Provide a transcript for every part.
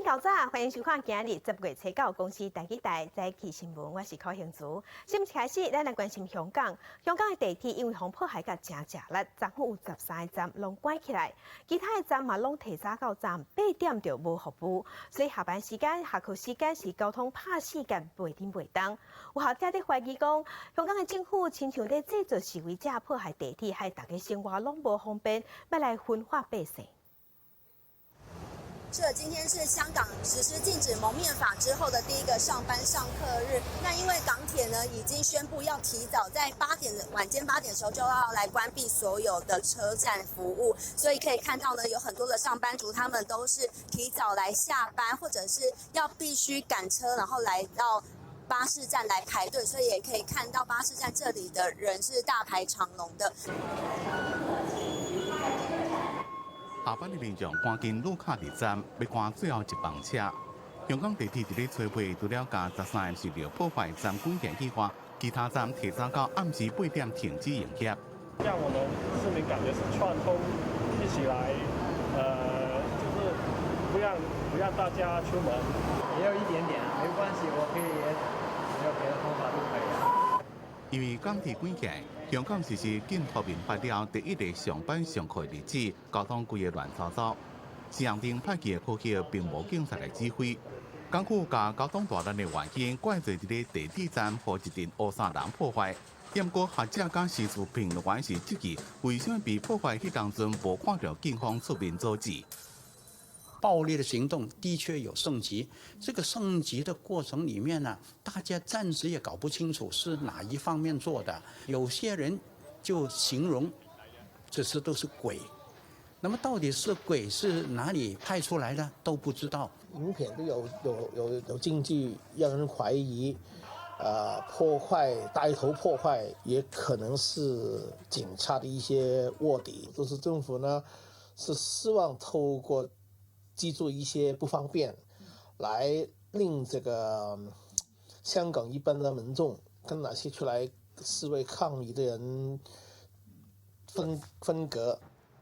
較早，歡迎收看今日10月初9公視台語台早起新聞，我是柯興祖。新聞開始，咱來關心香港。香港的地鐵因為予破壞甲誠食力，昨昏有13個站攏關起來，其他的站嘛攏提早到站8點就無服務，所以下班時間、下課時間是交通拍死共袂振袂動。有學者佇懷疑講，香港的政府親像咧製造示威者破壞地鐵，害大家生活攏無方便，欲來分化百姓。是，今天是香港實施禁止蒙面法之後的第一個上班上課日。那因為港鐵呢已經宣布要提早在八點的晚間8點的時候就要來關閉所有的車站服務，所以可以看到呢有很多的上班族，他們都是提早來下班，或者是要必須趕車，然後來到巴士站來排隊，所以也可以看到巴士站這裡的人是大排長龍的。下班的民眾趕緊魯卡佇站，欲趕最後一班車。香港地鐵佇咧初八，除了共13個受著破壞站關起以外，其他站提早到暗時8點停止營業。讓我們市民感覺是串通一起來，就是不讓大家出門。也有一點點，沒關係，我可以，沒有別的方法都可以啊。因為港鐵關起，香港實施禁塗面法了第一個上班上課的日子，交通規个亂糟糟。西洋燈派去的科學並無警察來指揮，港府共交通大亂的原因怪罪佇咧地鐵站予一陣烏衫人破壞。毋過學者佮時事評論員是質疑，為啥物被破壞彼當陣無看著警方出面阻止？暴力的行動的確有升級，這個升級的過程裡面呢，大家暫時也搞不清楚是哪一方面做的。有些人就形容這些都是鬼，那麼到底是鬼是哪裡派出來的都不知道。影片都有證據讓人懷疑，破壞帶頭破壞也可能是警察的一些臥底。就是政府呢是希望透過製造一些不方便，來令這個香港一般的民眾跟那些出來示威抗議的人分隔。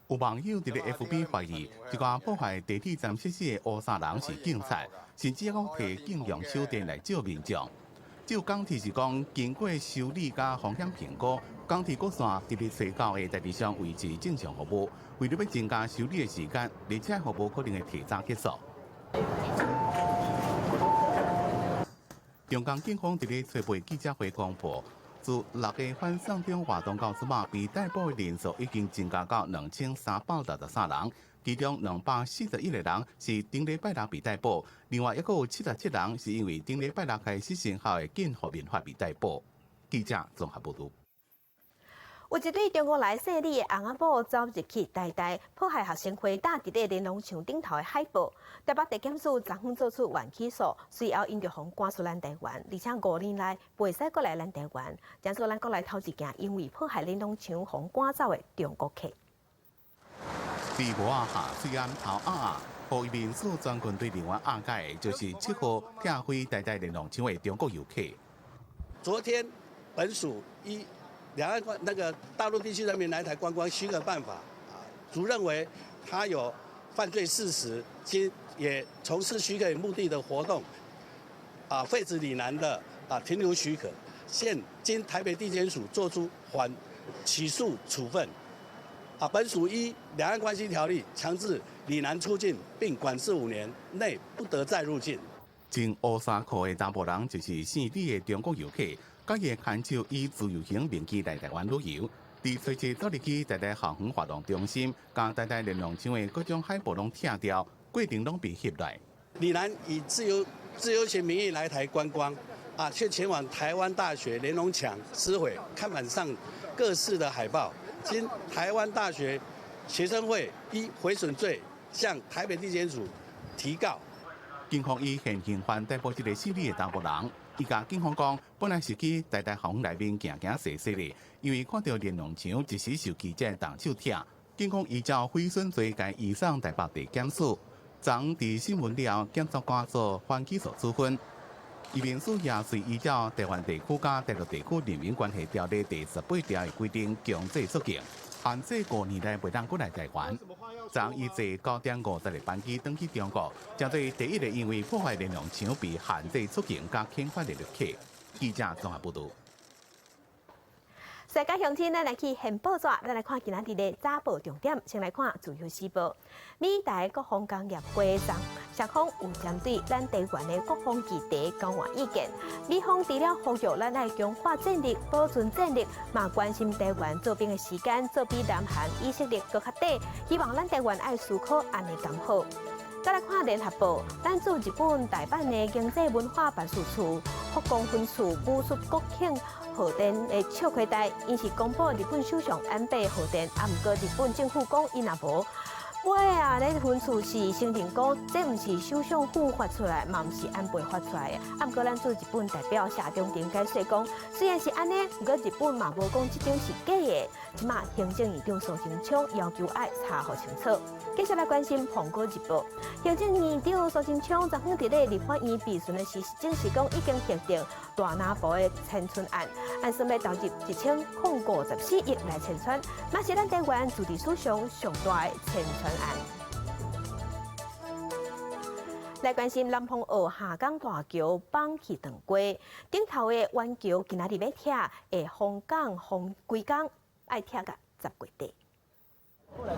有網友佇咧 FB 懷疑，這個破壞地鐵站設施的烏衫人是警察，甚至閣提警用手電來照民眾。就港鐵是講，經過修理佮風險評估，港鐵閣線佇咧初九會大致上維持正常服務。為著欲增加修理的時間，列車服務可能會提早結束。香港警方佇咧初八記者會公布，自6個反送中活動到這馬被逮捕的人數已經增加到2363人，其中241個人是頂禮拜六被逮捕，另外抑閣有77人是因為頂禮拜六開始生效的禁塗面法被逮捕。記者綜合報導。有一對中國來姓李的翁仔某走入去台大破壞學生會搭佇咧連儂牆頂頭的海報，台北地檢署昨昏做出緩起訴，隨後𪜶就予趕出咱台灣，而且5年內袂使閣來咱台灣。這是咱國內頭一件因為破壞連儂牆予趕走的中國客。佇帽仔下喙罨頭壓壓，予移民署專軍隊人員押解的，就是7號拆毀台大連儂牆的中國遊客。昨天本署依兩岸關那個大陸地區人民來台觀光許可辦法啊，主認為他有犯罪事實，經也從事許可目的的活動，啊，廢止李男的啊停留許可，現經台北地檢署作出緩起訴處分，啊，本署依兩岸關係條例強制李男出境並管制5年內不得再入境。穿烏衫褲的查埔人就是姓李的中國遊客。佮伊的牽手以自由行名義來台灣旅遊，佇初七走入去台大校園活動中心，共台大連儂牆的各種海報攏拆掉，過程攏被翕來。李男以自由行名義來台觀光，啊，卻前往台灣大學連儂牆撕毀看板上各式的海報，經台灣大學學生會依毀損罪向台北地檢署提告。警方以現行犯逮捕這個姓李的查埔人。伊共警方講，本來是去台大校園內面行行踅踅的，因為看著連儂牆一時受記者動手拆。警方依照毀損罪共移送台北地檢署，昨佇審問了後，檢察官做緩起訴處分。移民署也隨依照台灣地區佮大陸地區人民關係條例第18條的規定強制出境。限制5年內袂當閣來台灣。昨伊坐9點50的班機轉去中國，成做第一个因為破壞連儂牆被限制出境佮遣返的旅客。記者綜合報道。世界鄉親，咱來去現報紙，咱來看今仔日的早報重點。先來看《自由時報》，美台國防工業會昨雙方有針對咱台灣的國防議題交換意見。美方除了呼籲咱愛強化戰力、保存戰力，嘛關心台灣做兵的時間，做比南韓、以色列閣較短，希望咱台灣愛思考按呢敢好。再來看《聯合報》，咱駐日本大阪的經濟文化辦事處福岡分處武術國慶賀電的笑虧台，𪜶是公布日本首相安倍賀電，啊，毋過日本政府講𪜶也無。尾啊，咧分處是承認講，這毋是首相府發出來，嘛毋是安倍發出來的。啊，毋過咱駐日本代表謝長廷解釋講，雖然是按呢，毋過日本嘛無講這張是假的。這馬行政院長蘇貞昌要求愛查予清楚。繼續來關心《蘋果日報》，行政院長蘇貞昌昨昏佇咧立法院備詢的時，證實講已經核定大南部的遷村案，按算欲投入1054億來遷村，嘛是咱台灣自治史上上大的遷村案。來關心南風澳下港大橋綁起斷過，頂頭的彎橋今仔日欲拆，會封港封規工，愛拆到10月底。工程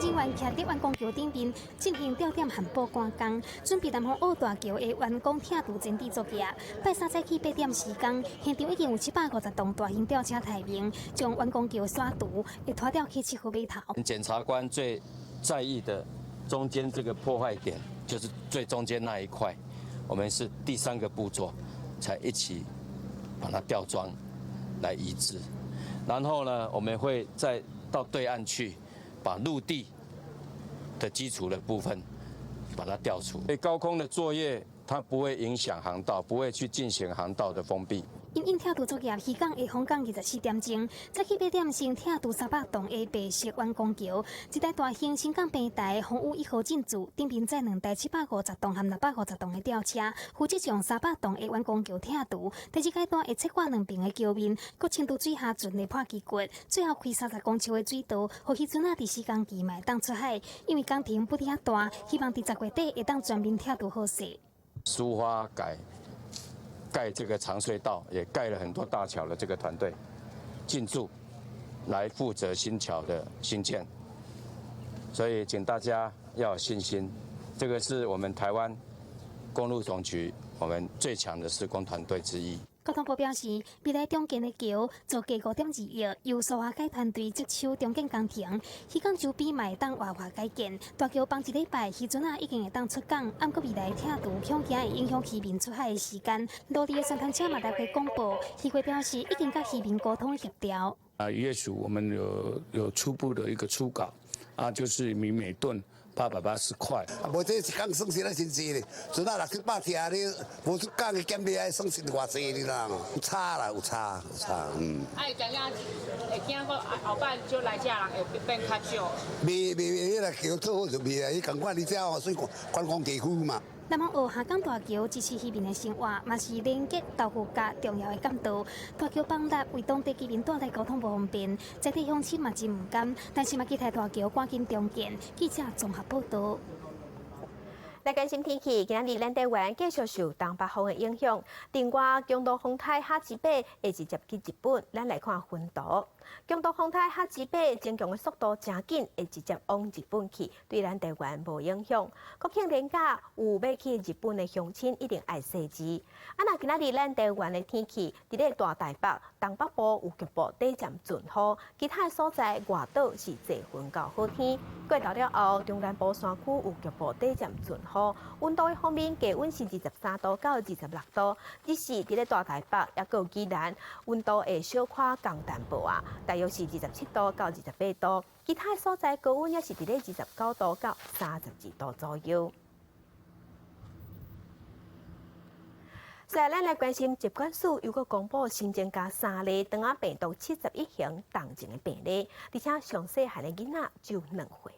人員徛佇完工橋頂面進行吊點焊補趕工，準備南風澳大橋的完工拆除整治作業。拜三早起8點時間，現場已經有750棟大型吊車待命，將完工橋徙除，會拖吊去7號碼頭。檢察官最在意的中間這個破壞點，就是最中間那一塊，我們是第三個步驟，才一起把它吊裝來移置，然後呢，我們會再到對岸去，把陸地的基礎的部分把它吊除。高空的作業，它不會影響航道，不會去進行航道的封閉。因應拆除作業，漁港會封港24點鐘。早起8點先拆除300棟的白色完工橋，一台大型升降平台風雨一號進駐，頂面載兩台750棟和650棟的吊車，負責將300棟的完工橋拆除。第二階段會切割兩邊的橋面，閣清除水下船的破基骨，最後開30公尺的水道，予漁船仔佇施工期嘛會當出海。因為工程不遐大，希望佇10月底會當全面拆除好勢。蘇花改蓋這個長隧道，也蓋了很多大橋的這個團隊進駐，來負責新橋的興建。所以，請大家要有信心，這個是我們台灣公路總局我們最強的施工團隊之一。交通部表示，未來重建的橋造價5.2億，由蘇花改團隊接手重建工程，漁港周邊嘛會當活化改建。大橋放一禮拜，漁船仔已經會當出港。毋過未來拆除恐驚會影響漁民出海的時間。陸地的旋風車嘛來回廣播，漁會表示已經佮漁民溝通協調。啊，漁業署我們有初步的一個初稿，啊，就是每噸880塊。啊，無這一工損失咱真濟咧，船仔六七百屜咧，無出港的減落來損失偌濟你知影無？有差啦，有差，有差，嗯。啊，會驚會驚講後擺就來遮人會變較少。未未未，彼個橋做好就未啊，伊仝款你遮哦，算觀光地區嘛。南風澳下港大橋支持漁民的生活，嘛是連結豆腐岬重要的幹道。大橋崩塌，為當地居民帶來交通無方便，在地鄉親嘛真毋甘，但是嘛期待大橋趕緊重建。記者綜合報道。來關心天氣，今仔日咱台灣繼續受東北風的影響。另外，強度風台哈吉貝會直接去日本。咱來看雲圖，強度風台哈吉貝增強的速度誠緊，會直接往日本去，對咱台灣無影響。國慶連假有欲去日本的鄉親一定愛細緻。啊，若今仔日咱台灣的天氣，佇咧大台北、東北部有局部短暫陣雨，其他的所在外島是濟雲到好天。過晝了後，中南部山區有局部短暫陣雨。溫度的方面，低溫是23度到26度，只是佇咧大台北抑閣有宜蘭，溫度會小可降淡薄仔，大約是27度到28度。其他的所在高溫也是佇咧29度到32度左右。再來，咱來關心疾管署又閣公布新增加三例腸仔病毒71型重症的病例，而且上細漢的囡仔只有2歲。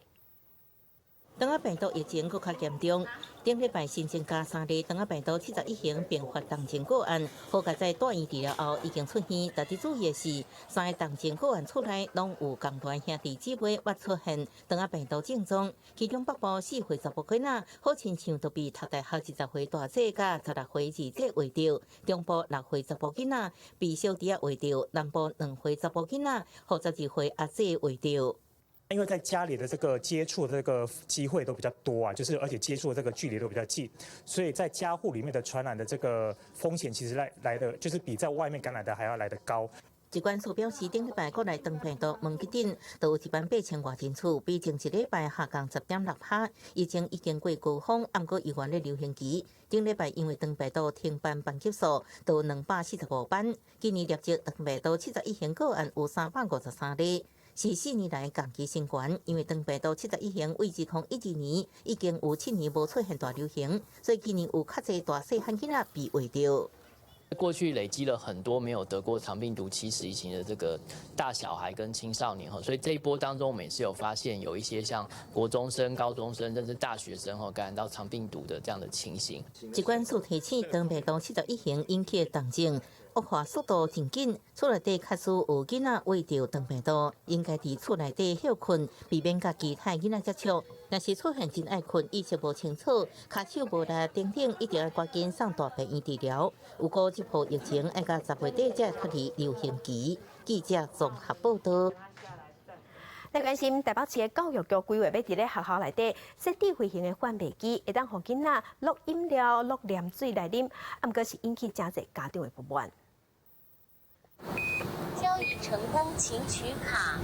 腸仔病毒疫情閣較嚴重，頂禮拜新增加三例腸仔病毒71型併發重症個案，好佳哉住院治療後已經出院。值得注意的是，三个重症個案厝內攏有仝團兄弟姊妹捌出現腸仔病毒症狀，其中北部4歲查埔囡仔，好親像就被讀大學20歲大姐佮16歲二姐秽著；中部6歲查埔囡仔被小弟仔秽著；南部2歲查埔囡仔，予12歲阿姊秽著。因為在家裡的這個接觸的這個機會都比較多啊，就是而且接觸的這個距離都比較近，所以在家戶裡面的傳染的這個風險其實來的就是比在外面感染的還要來得高。疾管署表示，頂禮拜國內腸病毒問急診都有18,000外人次，比前一禮拜下降10.6%，疫情已經過高峰，毋過猶原咧流行期。頂禮拜因為腸病毒停辦班級數，都245班。今年累積腸病毒71型個案有353例。是4年來同期新高，因為腸病毒七十一型對2012年已經有7年無出現大流行，所以今年有較濟大細漢囡仔被秽著。過去累積了很多沒有得過腸病毒七十一型的這個大小孩跟青少年哈，所以這一波當中，我們也是有發現有一些像國中生、高中生甚至大學生哈感染到腸病毒的這樣的情形。疾管署提醒，腸病毒七十一型引起的重症惡化速度真緊，厝內底假使有囡仔秽著腸病毒，應該佇厝內底歇睏，避免佮其他囡仔接觸。若是出現真愛睏、意識無清楚、跤手無力等等，一定愛趕緊送大病院治療。有過這波疫情，愛到10月底才會脫離流行期。記者綜合報道。來關心台北市的教育局規劃欲佇咧學校內底設智慧型的販賣機，會當予囡仔落飲料、落涼水來啉，啊，毋過是引起誠濟家長的不滿。交易成功，請取卡。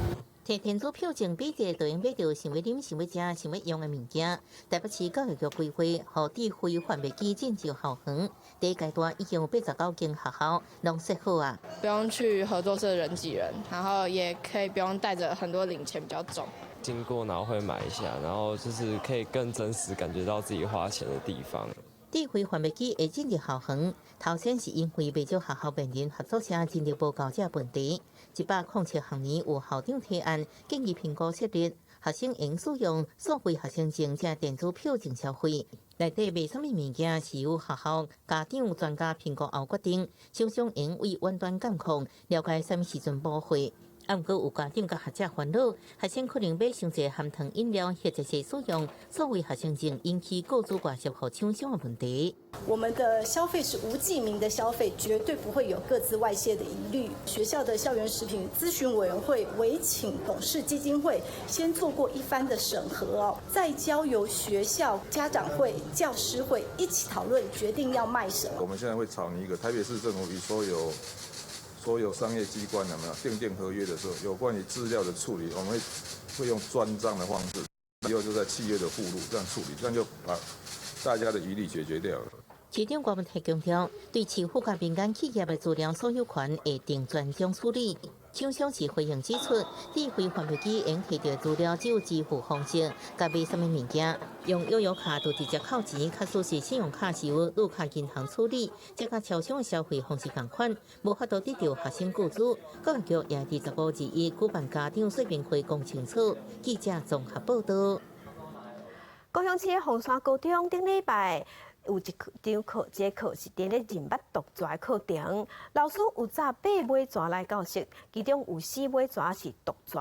提電子票證比這就用買著想欲啉、想欲食、想欲用的物件。台北市教育局規劃，予智慧販賣機進駐校園。第一階段已經有89間學校攏設好啊。不用去合作社人擠人，然後也可以不用帶著很多零錢，比較重。經過然後會買一下，然後就是可以更真實感覺到自己花錢的地方。智慧販賣機會進入校園，頭先是因為袂少學校面臨合作社進入無夠這問題。107學年有校長提案，建議評估設立學生應使用數位學生證這電子票證消費。內底賣啥物物件是由學校、家長、專家評估後決定，廠商應為遠端監控，了解啥物時陣補貨。啊，毋過有家長佮學者煩惱，學生可能買傷濟含糖飲料，或者是使用數位學生證引起個資外泄予廠商的問題。我們的消費是無記名的消費，絕對不會有個資外洩的疑慮。學校的校園食品諮詢委員會委請董事基金會先做過一番的審核哦，再交由學校家長會、教師會一起討論，決定要賣什麼。我們現在會草擬一個台北市政府與所有商業機關有沒有訂定合約的時候，有關於資料的處理，我們會用專章的方式，以後就在契約的附錄這樣處理，這樣就把大家的疑慮解決掉了。市長郭文泰強調，對市府佮民間企業的資料所有權會定專章處理。廠商是回應指出，智慧販賣機應提著資料只有支付方式，佮買啥物物件，用悠遊卡就直接扣錢，假使是信用卡是由綠卡銀行處理，這佮超商消費方式仝款，無法度得著學生個資。教育局也佇15/21舉辦家長說明會，講清楚。記者綜合報道。高雄市鳳山高中頂禮拜有一堂課，這個課是佇咧認捌毒蛇的課程。老師有紮八尾蛇來教室，其中有四尾蛇是毒蛇。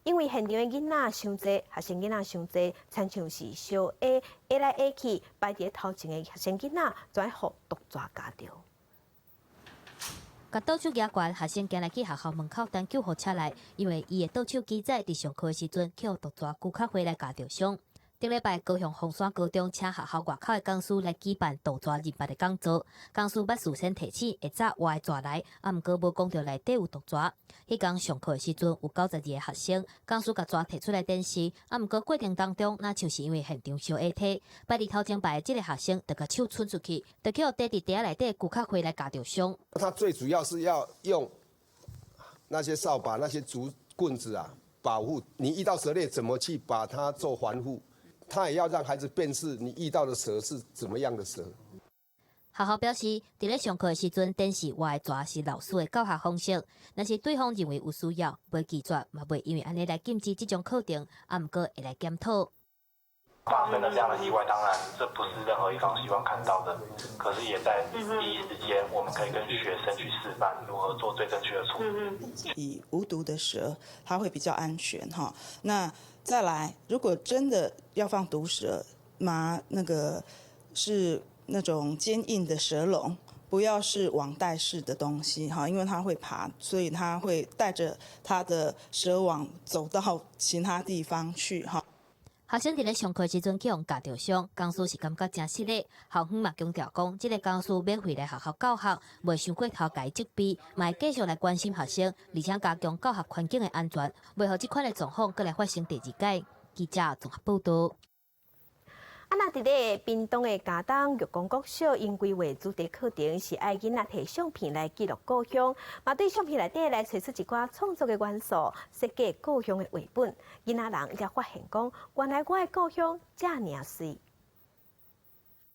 因為現場的囡仔傷濟，學生囡仔傷濟，親像是相挨挨來挨去，排佇頭前的學生囡仔，就愛予毒蛇咬著。共倒手舉懸，學生行來去學校門口等救護車來，因為伊的倒手機仔佇上課的時陣，予毒蛇龜較歲來咬著傷。頂禮拜高雄鳳山高中請學校外口的講師來舉辦毒蛇認捌的講座，講師捌事先提醒會紮活的蛇來，啊，毋過無講著內底有毒蛇。彼工上課的時陣有92個學生，講師共蛇提出來展示，啊，毋過過程當中，若像是因為現場相挨提，擺佇頭前排的這個學生就共手伸出去，就予趯佇地仔內底龜較歲來咬著傷。他最主要是要用那些掃把、那些竹棍子啊，保護你遇到蛇類怎麼去把它做防護。他也要讓孩子辨識你遇到的蛇是怎麼樣的蛇。學校表示，佇咧上課的時陣，展示活的蛇是老師的教學方式。若是對方認為有需要，袂拒絕，嘛袂因為按呢來禁止這種課程，啊，毋過會來檢討。發生了這樣的意外，當然這不是任何一方希望看到的，可是也在第一時間，我們可以跟學生去示範如何做最正確的處理。以無毒的蛇，它會比較安全哈。那再來，如果真的要放毒蛇，嘛那個是那種堅硬的蛇籠，不要是網袋式的東西哈，因為它會爬，所以它會帶着它的蛇網走到其他地方去哈。學生佇咧上課時陣去予咬著傷，講師是感覺誠失禮。校方嘛強調講，這個講師免費來學校教學，袂傷過頭共伊責備，嘛會繼續來關心學生，而且加強教學環境的安全，袂予這款的狀況閣來發生第二擺。記者綜合報道。啊，若佇咧屏東的佳冬玉岡國小，𪜶規劃主題課程是愛囡仔提相片來記錄故鄉，嘛對相片內底來揣出一寡創作的元素，設計故鄉的繪本。囡仔人才發現講，原來我的故鄉遮爾媠。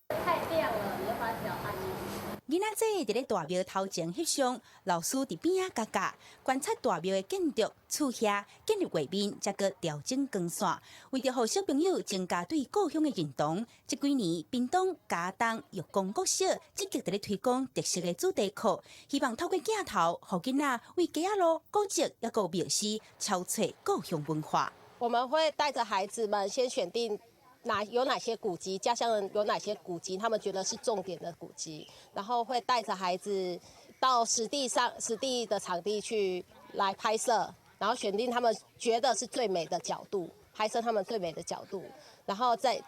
太亮了，你要把腳按進去。囡仔仔佇咧大廟頭前翕相，老師佇邊仔共教，觀察大廟的建築、厝瓦、建立畫面，才閣調整光線。為著予小朋友增加對故鄉的認同，這幾年屏東佳冬玉岡國小積極佇咧推廣特色的主題課，希望透過鏡頭，予囡仔為街仔路、古蹟抑閣有廟寺，搜揣故鄉文化。我們會帶著孩子們先選定有哪些古蹟，家鄉人有哪些古蹟，他們覺得是重點的古蹟，然後會帶着孩子到實地的場地去來拍攝，然後選定他們覺得是最美的角度，拍攝他們最美的角度，然後再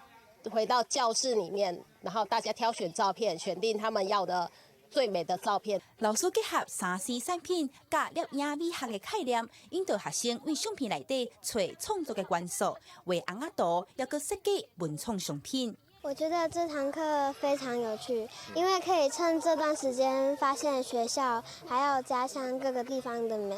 回到教室裡面，然後大家挑選照片，選定他們要的最美的照片。老師結合3C 產品佮攝影美學的概念，引導學生為相片內底揣創作的元素，畫尪仔圖，抑閣設計文創商品。我覺得這堂課非常有趣，因為可以趁這段時間發現學校還有家鄉各個地方的美，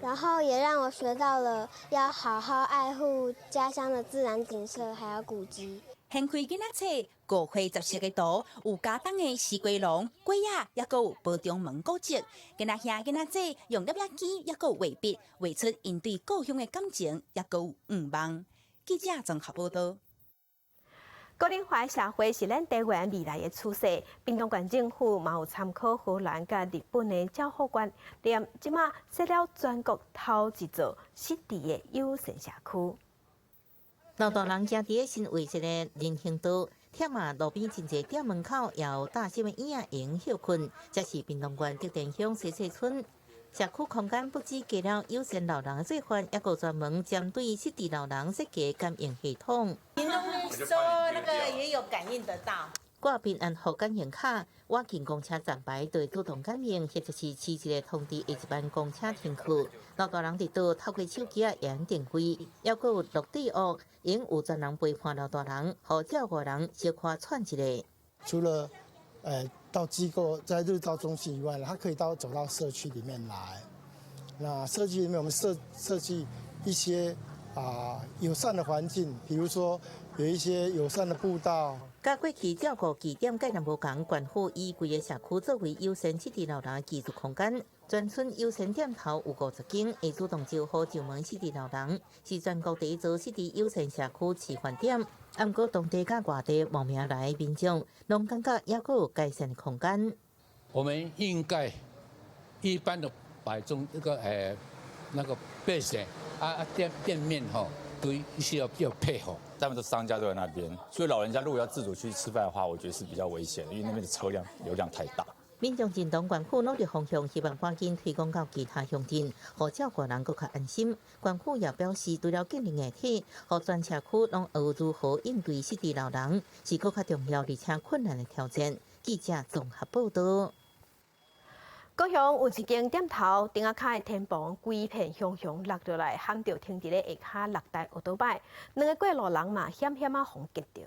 然後也讓我學到了要好好愛護家鄉的自然景色還有古蹟。掀開囡仔冊五花十色的圖，有佳冬的西瓜籠、粿仔，抑閣有褒忠門古蹟。囡仔兄囡仔姊用攝影機，抑閣有畫筆，畫出𪜶對故鄉的感情，抑閣有願望。記者綜合報道。高齡化社會是咱台灣未來的趨勢，屏東縣政府嘛有參考荷蘭佮日本的照護觀念，這馬設了全國頭一座失智的友善社區。老大人行佇咧新劃一个人行道，忝啊路邊真濟店門口也有搭啥物椅仔閒歇睏。這是屏東縣竹田鄉西勢村社區空間，不止加了友善老人的做法，抑閣專門針對失智老人設計感應系統。你說那個也有感應得到。掛平安號感應卡，倚近公車站牌就會主動感應，或者是飼一个通知下一班公車停去。老大人佇倒透過手機仔會定位，抑閣有落地屋，應有專人陪伴老大人，予照顧人小可喘一下。除了到機構在日照中心以外，他可以到走到社區裡面來。那社區裡面，我們設計一些友善的環境，比如說有一些友善的步道。佮過去照顧據點概念無仝，縣府以規个社區作為友善失智老人居住空間，全村友善店頭有50間，會主動招呼上門失智老人，是全國第一座失智友善社區示範點。毋過當地佮外地慕名來的民眾，攏感覺猶閣有改善的空間。我們應該一般的擺中這個那個備選店面吼，都需要要配合。他們的商家都在那邊，所以老人家如果要自主去吃飯的話，我覺得是比較危險，因為那邊的車輛流量太大。民眾認同縣府努力方向，希望趕緊推廣到其他鄉鎮，予照顧人閣較安心。縣府也表示，除了建立硬體，予全社區攏學如何應對失智老人，是閣較重要而且困難的挑戰。記者綜合報道。高雄有一間店頭，頂仔跤的天棚規片雄雄落落來，撼著停佇咧下跤六台歐多擺，兩个過路人嘛險險仔予擊著。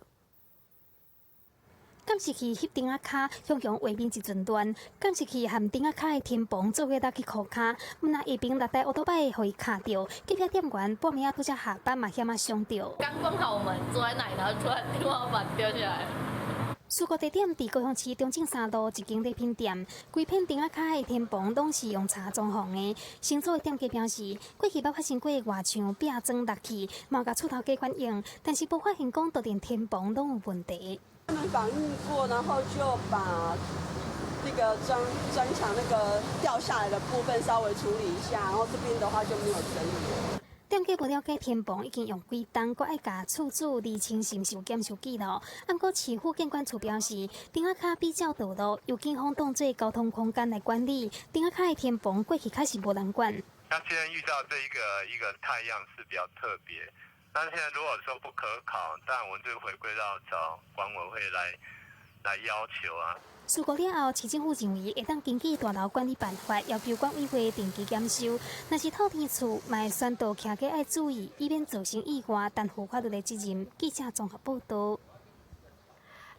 監視器翕頂仔跤，雄雄畫面一陣亂。監視器和頂仔跤的天棚做伙落去箍跤，毋但下爿六台歐多擺予伊卡著，隔壁店員半暝仔拄才下班嘛險仔傷著。剛剛好我們坐在那裡，然後突然天花板掉下來。事故地點佇高雄市中正三路一間禮品店，規片亭仔跤的天棚攏是用柴裝潢的。承租的店家表示，過去捌發生過外牆壁磚落去，嘛共厝頭家反映，但是無發現講都連天棚攏有問題。他們反映過，然後就把那個磚磚牆那個掉下來的部分稍微處理一下，然後這邊的話就沒有整理。店家無了解天棚已經用幾冬，閣愛共厝主釐清是毋是有檢修記錄。毋過市府建管處表示，亭仔跤比照道路，由警方當做交通空間來管理。亭仔跤的天棚過去確實無人管。那現在遇到這一個一個太陽是比較特別，但現在如果說不可考，但我們就回歸到找管委會來要求啊。事故了後，市政府認為會當根據大樓管理辦法，要求管委會定期檢修。若是透天厝，嘛會宣導徛家愛注意，以免造成意外，擔負法律的責任。記者綜合報導。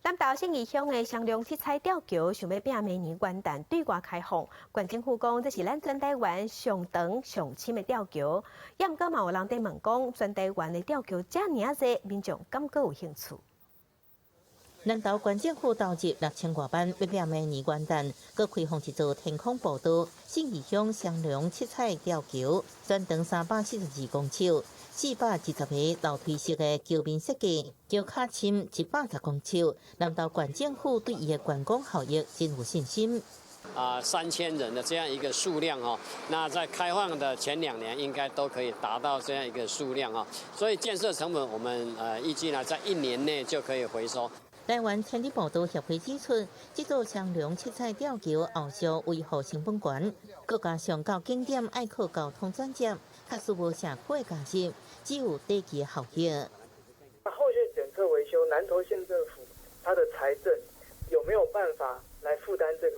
南投信義鄉的雙龍七彩吊橋想欲拼明年元旦對外開放，縣政府講這是咱全台灣上長上深的吊橋。也毋過嘛有人佇問講，全台灣的吊橋遮爾仔濟，民眾敢閣有興趣？南投縣政府投入6000外萬，欲拼明年元旦，閣開放一座天空步道，信義鄉雙龍七彩吊橋，全長342公尺，420個樓梯式的橋面設計，橋跤深110公尺。南投縣政府對伊的觀光效益真有信心。啊，3000人的這樣一個數量哦，那在開放的前2年應該都可以達到這樣一個數量哦，所以建設成本我們預計呢，在一年內就可以回收。台灣千里步道協會指出，這座雙龍七彩吊橋後續維護成本懸，閣加上到景點愛靠交通轉接，確實無社區的價值，只有短期的效益。後續檢測維修，南投縣政府它的財政有沒有辦法來負擔這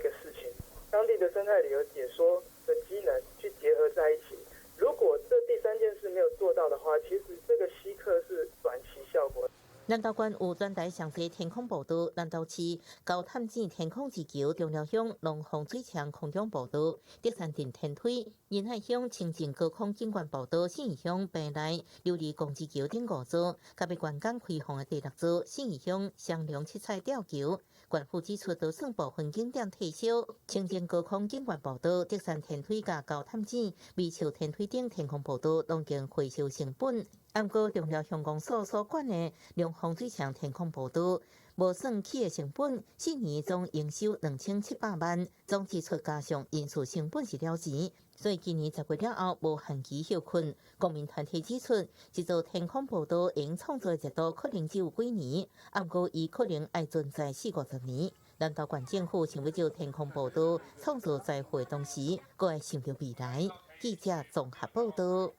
個事情？當地的生態旅遊解說的機能去結合在一起。如果這第三件事沒有做到的話，其實這個吸客是短期效果。南投縣有全台上濟天空步道，南投市高探子天空之橋、中寮鄉龍鳳水牆空中步道、竹山鎮天梯、仁愛鄉清境高空景觀步道、信義鄉坪內琉璃公之橋等五座，佮欲完工開放的第六座信義鄉雙龍七彩吊橋。縣府指出，就算部分景點撤銷，清境高空景觀步道、竹山天梯佮高探子、美樹天梯頂天空步道，攏經回收成本。毋過，中寮鄉公所所管的龍鳳水牆天空步道，無算起的成本，4年總營收2700萬，總支出加上營運成本是了錢，所以今年10月了後無限期歇睏。公民團體指出，這座天空步道用創造的熱度可能只有幾年，毋過伊可能愛存在四五十年。南投縣政府想欲藉天空步道創造財富的同時，閣會想著未來。記者綜合報導。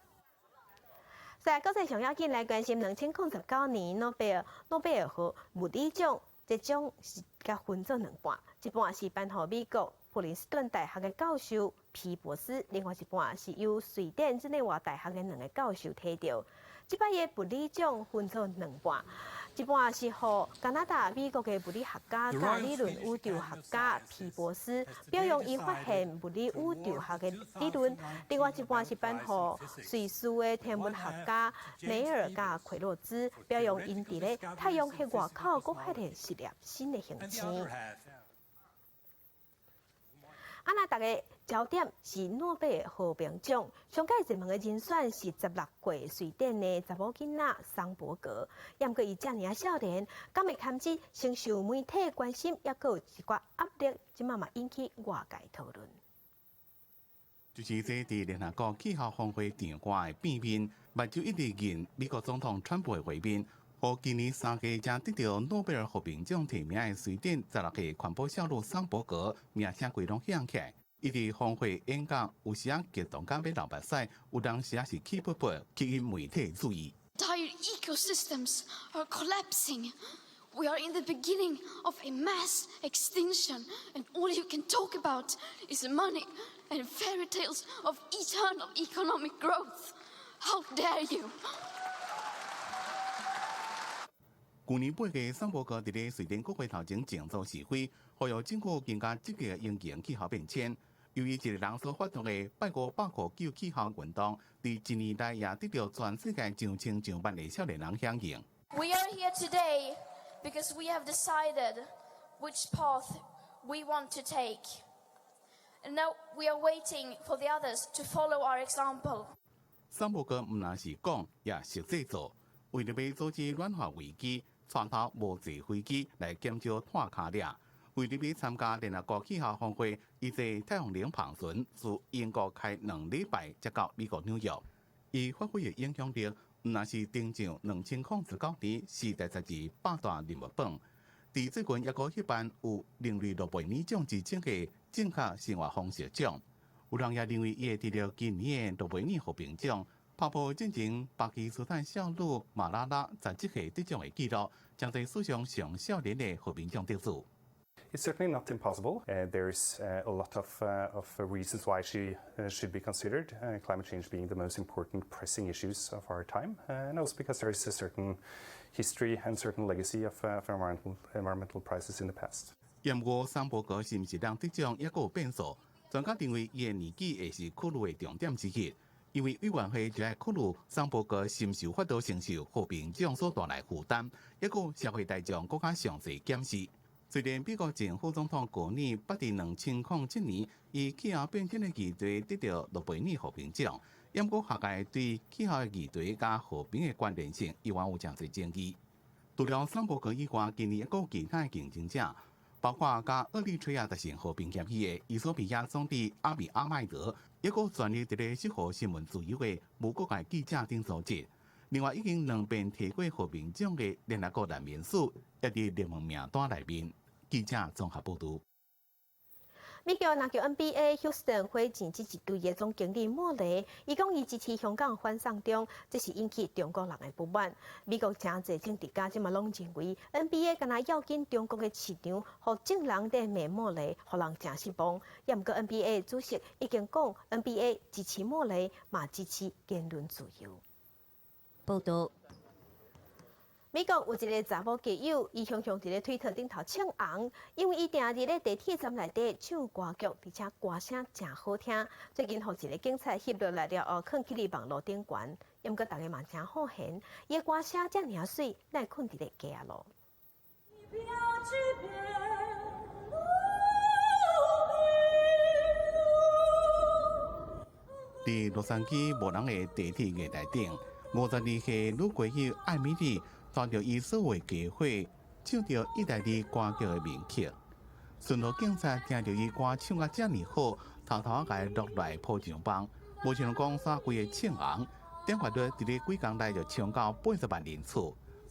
在國際上要緊來關心，2019年諾貝爾和物理獎，這獎是共分做兩半，一半是頒予美國普林斯頓大學的教授皮博斯，另外一半是由瑞典日內瓦大學的兩个教授提著。這擺的物理獎分做兩半，一半是予加拿大、美國的物理學家佮理論宇宙學家皮博斯，表揚伊發現物理宇宙學的理論；另外一半是頒予瑞士的天文學家梅爾佮奎洛茲，表揚𪜶佇咧太陽系外口閣發現一粒新的行星。啊，那逐家焦點是諾貝爾和平獎，上蓋熱門的人選是16歲瑞典的查某囡仔桑伯格。毋過伊遮爾仔少年，敢會堪這承受媒體關心，抑閣有一寡壓力，這馬嘛引起外界討論。就是這佇聯合國氣候峰會場外的變面，目睭一直認美國總統川普的畫面，予今年3月才得著諾貝爾和平獎提名的瑞典16歲環保少女桑伯格，名聲規攏響起來。伊佇峰會演講，有時仔激動甲欲流目屎，有當時仔是氣噗噗，吸引媒體注意。 Entire ecosystems are collapsing. We are in the beginning of a mass extinction, and all you can talk about is money and fairy tales of eternal economic growth. How dare you! 舊年8月，桑伯格佇咧瑞典國會頭前靜坐示威，呼籲政府更加積極應對氣候變遷。由伊一个人所發動的拜五百箍救氣候運動，佇一年內也得著全世界上千上萬个少年人響應。 We are here today Because we have decided which path we want to take. And now we are waiting for the others to follow our example. 桑伯格毋但是講，也實際做，為著欲阻止暖化危機，帶頭無坐飛機來減少碳跤跡。為著欲參加聯合國氣候峰會，伊坐太陽能帆船自英國開2禮拜，才到美國紐約。伊發揮的影響力，毋但是登上2019年時代雜誌百大人物榜。佇最近抑閣協辦有人類諾貝爾獎之稱的正確生活方式獎。有人也認為伊會得著今年的諾貝爾和平獎，打破進前巴基斯坦少女馬拉拉17歲得獎的紀錄，成做史上上少年的和平獎得主。 It's certainly not impossible. There's a lot of reasons why she should be considered, climate change being the most important pressing issues of our time, and also because there is a certain history and certain legacy of environmental prizes in the past. 毋過桑伯格是毋是會得獎，抑閣有變數。專家認為，伊的年紀會是考慮的重點之一，因為委員會就愛考慮桑伯格是毋是有法度承受和平獎所帶來負擔，抑閣社會大眾閣較詳細檢視。雖然美國前副總統戈爾捌佇2007年以氣候變遷的議題得著諾貝爾和平獎，毋過學界對氣候的議題佮和平的關聯性依然有誠濟爭議。除了桑伯格以外，今年抑閣有其他的競爭者，包括佮厄立垂亞達成和平協議的衣索比亞總理阿比阿邁德，抑閣全力佇咧守護新聞自由的無國界記者等組織。另外，已經兩遍提過和平獎的聯合國難民署，也佇熱門名單內面。記者綜合報導。美國籃球 NBA 休斯頓火箭這一隊的總經理莫雷，伊講伊支持香港反送中，這是引起中國人的不滿。美國誠濟政治家這馬攏認為 NBA 敢若咬緊中國的市場，予眾人佇罵莫雷，予人誠失望。也毋過 NBA 主席已經講 NBA 支持莫雷，嘛支持言論自由。報導。美國有一个查某街友，伊常常佇咧推特頂頭唱紅，因為伊定佇咧地鐵站內底唱歌劇，而且歌聲誠好聽。最近，予一个警察翕落來了後，囥起佇網路頂懸，毋過大家嘛誠好玄，伊的歌聲遮爾仔媠，哪會睏佇咧街仔路？佇洛杉磯無人的地鐵月台頂，52歲女街友艾米麗帶著伊所有家伙，唱著義大利歌劇的名曲。巡邏警察聽著伊歌唱甲遮爾好，偷偷共伊錄來鋪上網，無想講煞規个唱紅，點閱率佇咧幾工內就衝到80萬人次。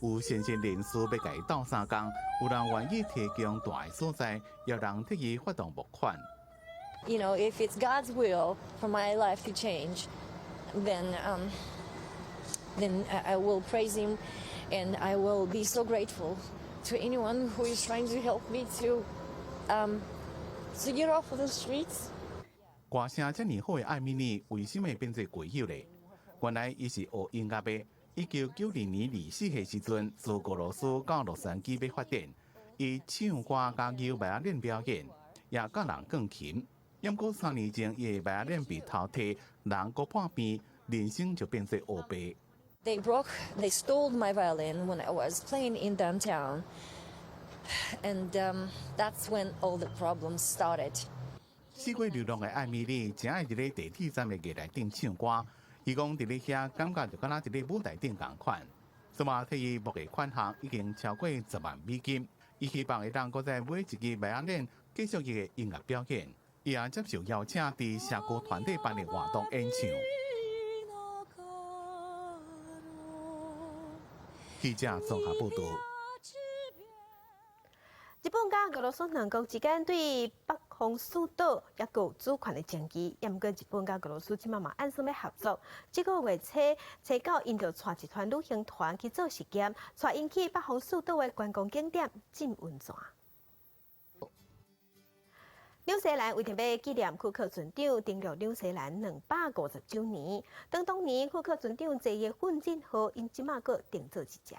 有善心人士欲共伊鬥相共，有人願意提供蹛的所在，也有人替伊發動募款。 If it's God's will for my life to change, then I will praise Him, and I will be so grateful to anyone who is trying to help me to get off of the streets. 歌聲遮爾好的艾米麗，為什麼變做街友咧？原來伊是學音樂的。1992年24歲時陣，自俄羅斯到洛杉磯欲發展，伊唱歌佮搖維仔輪表演，也教人鋼琴。毋過3年前，伊的維仔輪被偷提，人閣破病，人生就變做烏白。 They stole my violin when I was playing in downtown, and that's when all the problems started. 四處流浪的艾米麗，誠愛佇咧地鐵站的月台頂唱歌。伊講佇咧遐感覺就敢若佇咧舞台頂仝款。這馬替伊募的款項已經超過10萬美金。伊希望會當閣再買一支維仔輪，繼續伊的音樂表演。伊也接受邀請，佇社區團體辦的活動演唱。記者綜合報導。日本佮俄羅斯兩國之間對北方四島抑閣有主權的爭議，也毋過日本佮俄羅斯這馬嘛按算欲合作。這个月初初九，𪜶就帶一團旅行團去做實驗，帶𪜶去北方四島的觀光景點浸溫泉。紐西蘭為著欲紀念庫克船長登陸紐西蘭250週年，當當年庫克船長坐的奮進號，𪜶這馬閣定做一隻。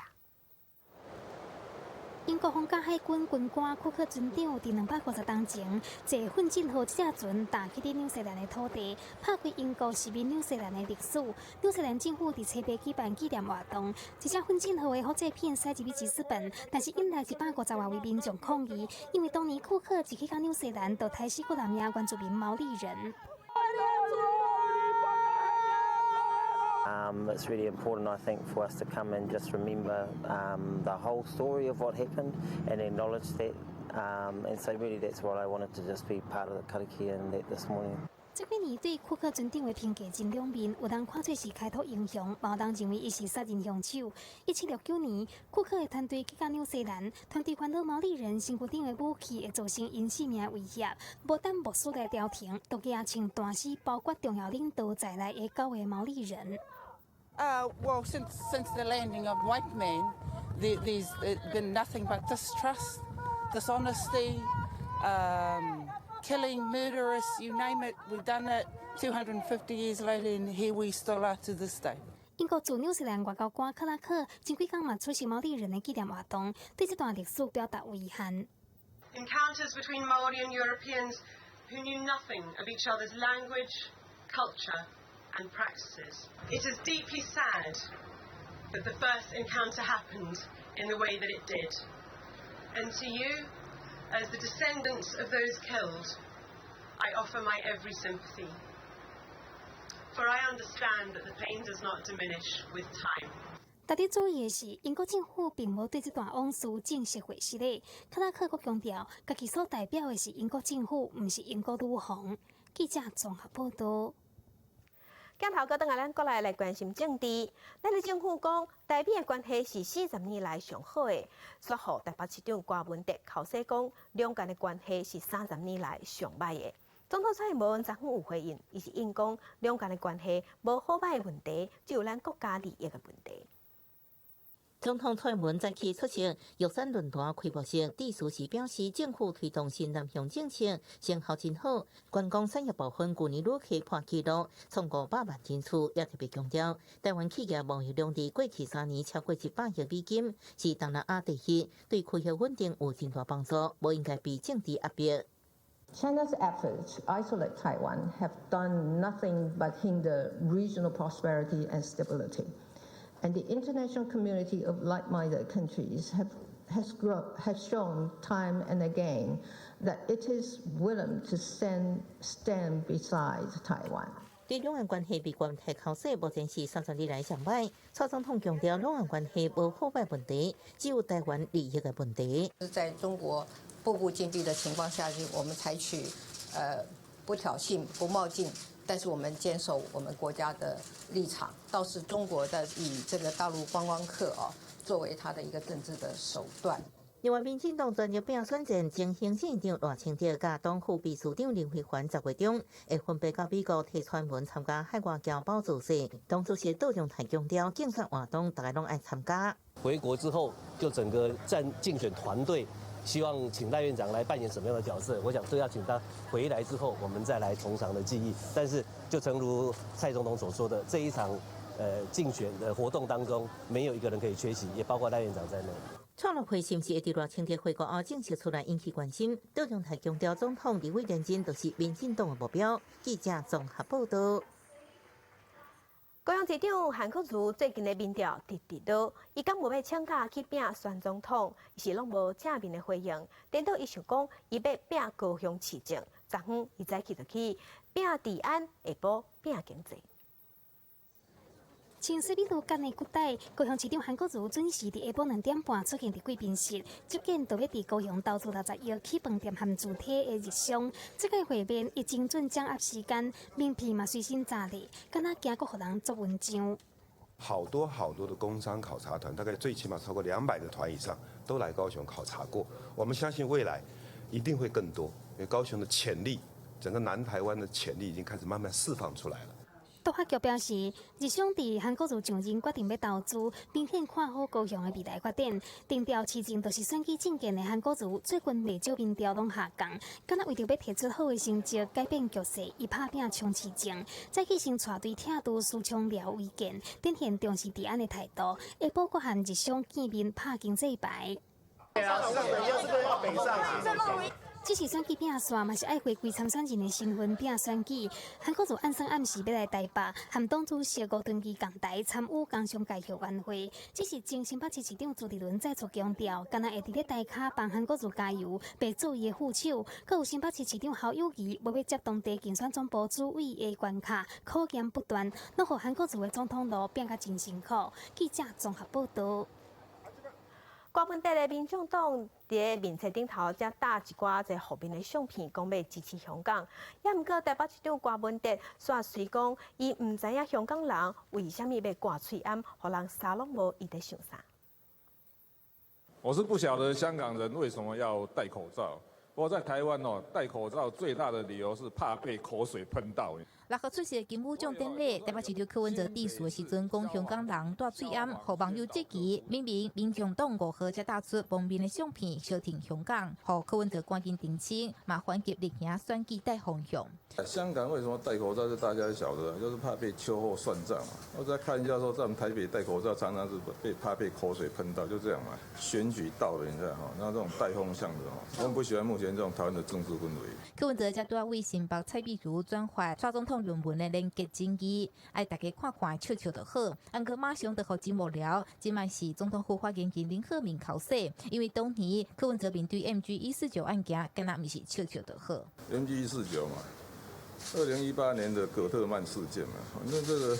英國皇家海軍軍官庫克船長佇250冬前坐奮進號這隻船踏去佇紐西蘭的土地，拍開英國殖民紐西蘭的歷史。紐西蘭政府佇初八舉辦紀念活動，這隻奮進號的複製品駛入去吉斯本，但是引來150外位民眾抗議，因為當年庫克一去到紐西蘭，就殺死幾若名原住民毛利人。 It's really important, I think, for us to come and just remember the whole story of what happened and acknowledge that. And so, really, that's what I wanted to just be part of the karakia and that this morning. 這幾年對庫克船長的評價真兩面，有人看做是開拓英雄，嘛有人認為伊是殺人兇手。1769年，庫克的團隊去到紐西蘭，團隊煩惱毛利人身軀頂的武器會造成𪜶性命威脅，無等牧師來調停，就舉槍彈死包括重要領導在內的九個毛利人。 Well, since the landing of white men, there's been nothing but distrust, dishonesty, killing, murderous, you name it, we've done it. 250 years later, and here we still are to this day. 英國駐紐西蘭外交官克拉克前幾工嘛出席毛利人的紀念活動，對這段歷史表達遺憾。 Encounters between Maori and Europeans who knew nothing of each other's language, culture, and practices. It is deeply sad that the first encounter happened in the way that it did. And to you, as the descendants of those killed, I offer my every sympathy. For I understand that the pain does not diminish with time. 值得注意的是，英國政府並無對這段往事正式回釋咧。克拉克閣強調，家己所代表的是英國政府，毋是英國女王。記者綜合報道。鏡頭閣轉來咱國內來關心政治，咱的政府講，台美的關係是40年來上好的。煞予台北市長柯文哲剾洗講，兩岸的關係是30年來上䆀的。總統蔡英文昨昏有回應，伊是應講兩岸的關係無好䆀的問題，只有咱國家利益的問題。總統蔡英文早起出席玉山論壇開幕式，致辭時表示，政府推動新南向政策成效真好，觀光產業部分舊年旅客破紀錄，創500萬人次，也特別強調，台灣企業貿易量佇過去3年超過100億美金，是東南亞第一，對區域穩定有真大幫助，無應該被政治壓迫。 China's efforts to isolate Taiwan have done nothing but hinder regional prosperity and stability. And the international community of like-minded countries has shown time and again that it is willing to stand beside Taiwan. 對兩岸關係被關提剾洗，目前是30年來上䆀。蔡總統強調，兩岸關係無好䆀問題，只有台灣利益的問題。在中國步步緊逼的情況下，我們採取不挑釁、不冒進。但是我們堅守我們國家的立場，倒是中國在以這個大陸觀光客啊作為他的一個政治的手段。另外，民進黨全力拼選戰，前行政院長賴清德佮黨副秘書長林飛帆10月中會分別到美國替蔡英文參加海外僑胞造勢。黨主席杜榮泰強調，競選活動大家攏愛參加。回國之後，就整個戰競選團隊。希望請賴院長來扮演什麼樣的角色？我想都要請他回來之後，我們再來從長的計議。但是，就誠如蔡總統所說的，這一場競選的活動當中，沒有一個人可以缺席，也包括賴院長在內。蔡樂會是毋是會佇賴清德回國後正式出來引起關心？杜榮泰強調，總統立委連任就是民進黨的目標。記者綜合報道。高雄市長韓國瑜最近的民調直直落，伊敢有欲請假去拼選總統，伊是攏無正面的回應。顛倒伊想講，伊欲拼高雄市政，昨昏伊早起就去拼治安，下晡拼經濟。穿西米露干的骨帶，高雄市長韓國瑜準時佇下晡2點半出現佇貴賓室，接見就欲佇高雄投資60億起飯店和主體的日商。這個會面，伊精準掌握時間，名片嘛隨身紮咧，敢若驚閣予人做文章。好多好多的工商考察團，大概最起碼超過200個團以上，都來高雄考察過。我們相信未來一定會更多，因為高雄的潛力，整個南台灣的潛力已經開始慢慢釋放出來了。都發局表示，日商佇韓國瑜上任決定欲投資，明顯看好高雄的未來發展。定調市政就是選舉政見的韓國瑜，最近袂少民調攏下降，敢若為著欲提出好的成績，改變局勢，伊拍拼衝市政，早起先帶隊拆除蘇昌寮違建，展現重視治安的態度，下晡閣和日商見面拍經濟牌。這是選舉拼線，嘛是愛回歸參選人的身份拼選舉。韓國瑜暗算暗示欲來台北，和黨主席吳敦義仝台參與工商界後援會。只是前新北市市長朱立倫再次強調，敢若會佇咧台跤幫韓國瑜加油，袂做伊的副手。閣有新北市市長侯友宜，無欲接當地競選總部主委的關卡，考驗不斷，攏予韓國瑜的總統路變甲真辛苦。記者綜合報導。柯文哲的民眾黨佇面冊頂頭才貼一寡這負面的相片，講欲支持香港。也毋過台北市長柯文哲煞隨講，伊毋知影香港人為啥物欲掛喙罨，予人啥攏無，伊佇想啥？我是不曉得香港人為什麼要戴口罩。不過在台灣哦，戴口罩最大的理由是怕被口水噴到。六號出席金馬獎典禮，台北市長柯文哲致辭的時陣，講香港人戴喙罨，予網友質疑。明明民眾黨5號才貼出負面的相片，相挺香港，予柯文哲趕緊澄清，嘛反擊力行選舉帶風向。香港為什麼戴口罩？就大家曉得，就是怕被秋後算賬嘛。我再看一下，說在我們台北戴口罩，常常是被怕被口水噴到，就這樣嘛。選舉到了，你知道哈？那這種帶風向的哦，我們不喜歡目前這種台灣的政治氛圍。柯文哲才拄仔為新北蔡壁如轉發蔡總統論文的連結爭議，愛大家看看笑笑就好。毋過馬上就予真無聊，這擺是總統府發言人林鶴敏剾洗，因為當年柯文哲面對 MG 149案件，敢若毋是笑笑就好。 MG 一四九嘛，2018年的葛特曼事件嘛，反正這個，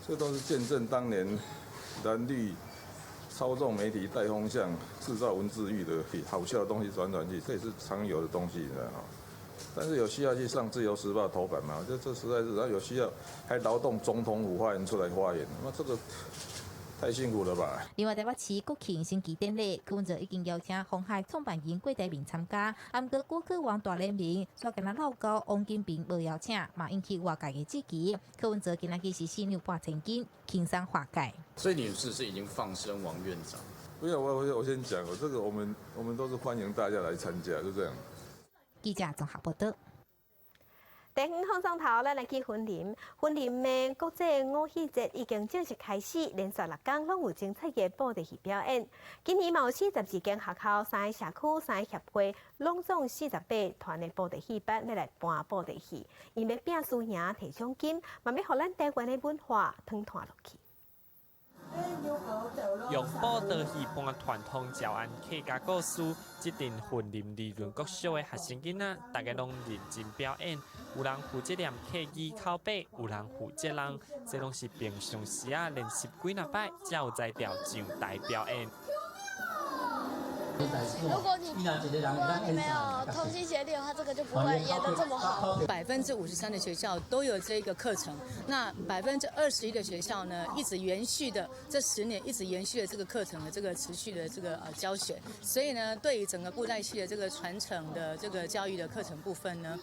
這都是見證當年藍綠操縱媒體帶風向、製造文字獄的好笑的東西轉轉去，這也是常有的東西，你知道嗎？但是有需要去上《自由時報》頭版嗎？這實在是，然後有需要還勞動總統府發言出來發言，那這個太辛苦了吧？另外，台北市國慶升旗典禮，柯文哲已經邀請鴻海創辦人郭台銘參加，毋過果戈王大聯盟，煞敢若老高王金平無邀請，嘛引起外界的質疑。柯文哲今仔日是4兩撥千金，輕鬆化解。所以你是不是已經放生王院長？不要，我先講，這個我們都是歡迎大家來參加，就這樣。記者綜合報道。地方放送頭，咱來去雲林。雲林的國際偶戲節已經正式開始，連續六工攏有精彩的布袋戲表演。今年嘛有42間學校、三個社區、三個協會，攏總48團的布袋戲班欲來搬布袋戲，𪜶欲拼輸贏、提獎金，嘛欲予咱台灣的文化傳傳落去。用布袋戲搬傳統詔安客家故事，這陣雲林利潤國小的學生囡仔，大家攏認真表演。有人負責念客語口白，有人負責人，這攏是平常時仔練習幾若擺，才有才調上台表演。如果你沒有同心協力的話，這個就不會演得這麼好。53%的學校都有這個課程，那21%的學校呢，一直延續的這10年一直延續的這個課程的這個持續的這個教學，所以呢，對於整個布袋戲的這個傳承的這個教育的課程部分呢，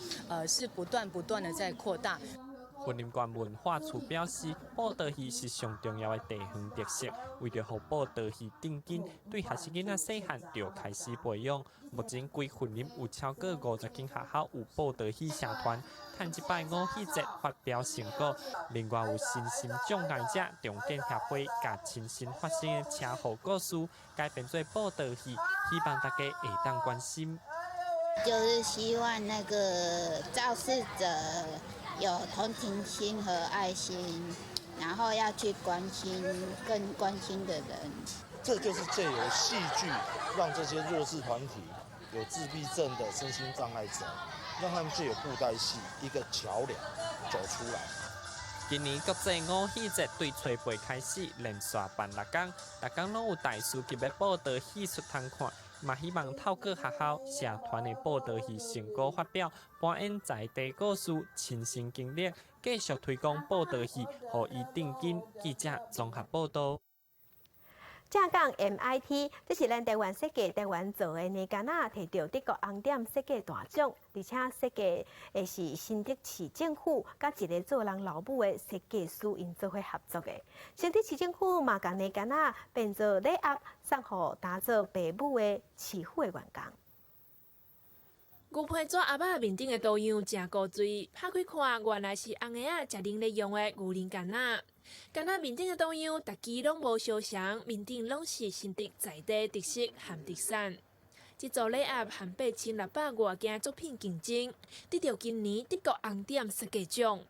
是不斷不斷的在擴大。雲林縣文化處表示，布袋戲是上重要的地方特色，為著予布袋戲鎮根，對學生囡仔細漢就開始培養。目前規雲林有超過50間學校有布袋戲社團，趁這擺偶戲節發表成果。另外有身心障礙者重建協會，共親身發生的車禍故事改編做布袋戲，希望大家會當關心。就是希望那個肇事者有同情心和愛心，然後要去關心更關心的人。這就是借由戲劇，讓這些弱勢團體、有自閉症的身心障礙者，讓他們借由布袋戲一個橋梁走出來。今年國際偶戲節對初八開始，連續辦六工，逐工攏有大師級的布袋戲出通看，嘛希望透過學校社團的布袋戲成果發表，搬演在地故事、親身經歷，繼續推廣布袋戲，予伊鎮根。記者綜合報道。正港 MIT，這是咱台灣設計、台灣造的泥桿仔，提著德國紅點設計大獎，而且設計的是新竹市政府佮一個做人老母的設計師𪜶做伙合作的。新竹市政府嘛，共泥桿仔變做禮盒，送予擔做爸母的市府的員工。牛皮紙盒仔面頂的圖樣誠古錐，拍開看，原來是紅嬰仔食奶咧用的牛奶罐仔。罐仔面頂的圖樣，逐支攏無相仝，面頂攏是新竹在地特色和特產。這組禮盒和8600外件作品競爭，得著今年德國紅點設計獎。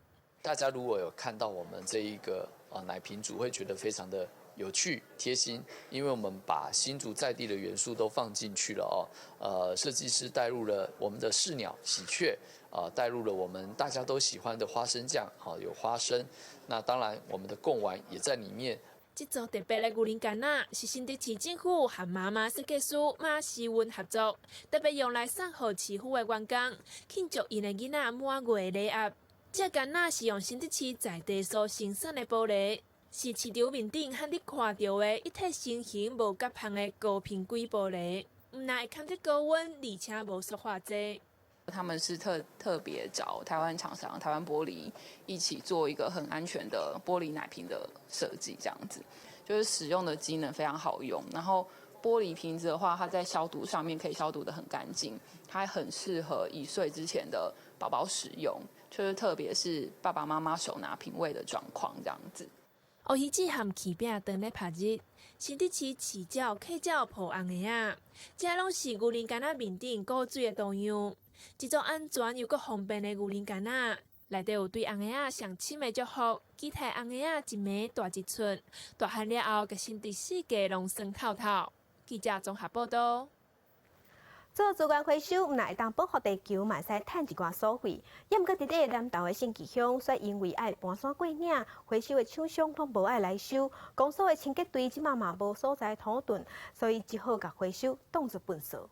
大家如果有看到我們這一個奶瓶組，會覺得非常的有趣貼心，因為我們把新竹在地的元素都放進去了哦。設計師帶入了我們的市鳥喜鵲，啊，帶入了我們大家都喜歡的花生醬，好有花生。那當然，我們的貢丸也在裡面。這組特別的牛奶罐仔是新竹市政府和媽媽設計師馬思溫合作，特別用來送予市府的員工，慶祝𪜶的囡仔滿月的禮盒。這罐仔是用新竹市在地所生產的玻璃，是市場面頂罕得看著的一體成型無夾縫的高品規玻璃，毋但會堪得高溫，而且無塑化劑。他們是特別找台灣廠商、台灣玻璃一起做一個很安全的玻璃奶瓶的設計，這樣子就是使用的機能非常好用。然後玻璃瓶子的話，它在消毒上面可以消毒得很乾淨，它很適合1歲之前的寶寶使用，就是特別是爸爸媽媽手拿瓶餵的狀況，這樣子。烏魚子和起餅當咧曬日，新竹市飼鳥、客鳥抱紅嬰仔，這攏是牛奶罐仔面頂古錐的圖樣。這種安全又閣方便的牛奶罐仔，內底有對紅嬰仔上深的祝福，期待紅嬰仔一暝大一寸，大漢了後，共身體四界攏爽透透。記者綜合報道。做資源回收，毋但會當保護地球，嘛會使趁一寡所費。猶毋過佇咧南投的信義鄉，卻因為愛搬山過嶺，回收的廠商攏無愛來收，公所的清潔隊這馬嘛無所在通頓，所以只好共回收當作糞掃。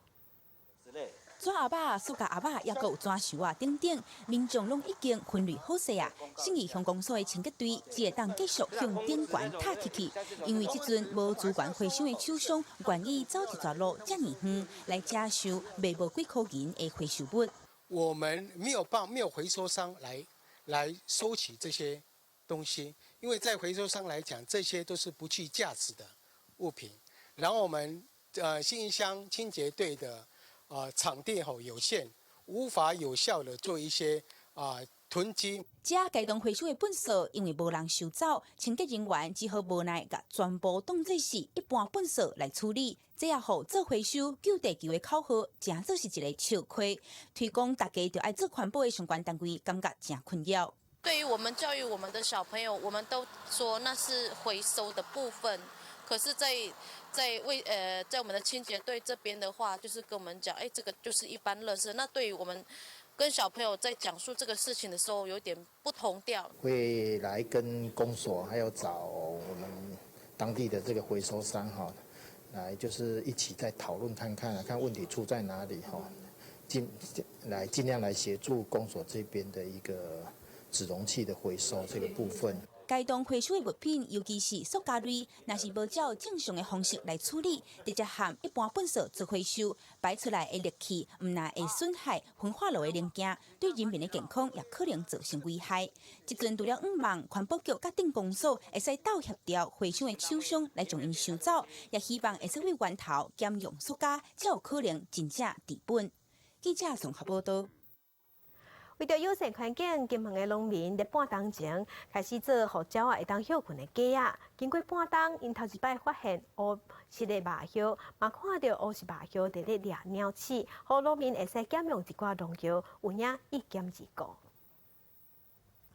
紙盒仔、塑膠盒仔，抑閣有紙箱仔等等，民眾攏已經分類好勢啊。信義鄉公所的清潔隊只會當繼續向頂懸塔起去，因為這陣無資源回收的廠商願意走這逝路遮爾遠來遮收賣無幾箍銀的回收物。我們沒有辦，沒有回收商來收取這些東西，因為在回收商來講，這些都是不具價值的物品。然後我們信義鄉清潔隊的場地吼有限，無法有效的做一些囤積。這該棟回收的糞掃，因為無人收走，清潔人員只好無奈共全部當做是一般糞掃來處理。這也予做回收救地球的口號，誠做是一個笑話。推廣大家著愛做環保的相關單位，感覺誠困擾。對於我們教育我們的小朋友，我們都說那是回收的部分。可是在，在為在我們的清潔隊這邊的話，就是跟我們講，哎，這個就是一般垃圾。那對於我們跟小朋友在講述這個事情的時候，有點不同調。會來跟公所，還有找我們當地的這個回收商哈，來就是一起再討論看看，看問題出在哪裡哈，盡量來協助公所這邊的一個紙容器的回收這個部分。該棟回收的物品，尤其是塑膠類，若是無照正常的方式來處理，直接和一般糞掃做回收，排出來的熱氣，毋但會損害焚化爐的零件，對人民的健康也可能造成危害。這陣除了向望環保局佮鎮公所會使鬥協調回收的廠商來將𪜶收走，也希望會使對源頭減用塑膠，才有可能真正治本。記者綜合報道。為著友善環境，金門的農民佇半冬前開始做予鳥仔會當歇睏的架仔。經過半冬，𪜶頭一擺發現烏色的蟻葉，嘛看著烏色蟻葉佇咧掠鳥鼠，予農民會使減用一寡農藥，有影一減二顧。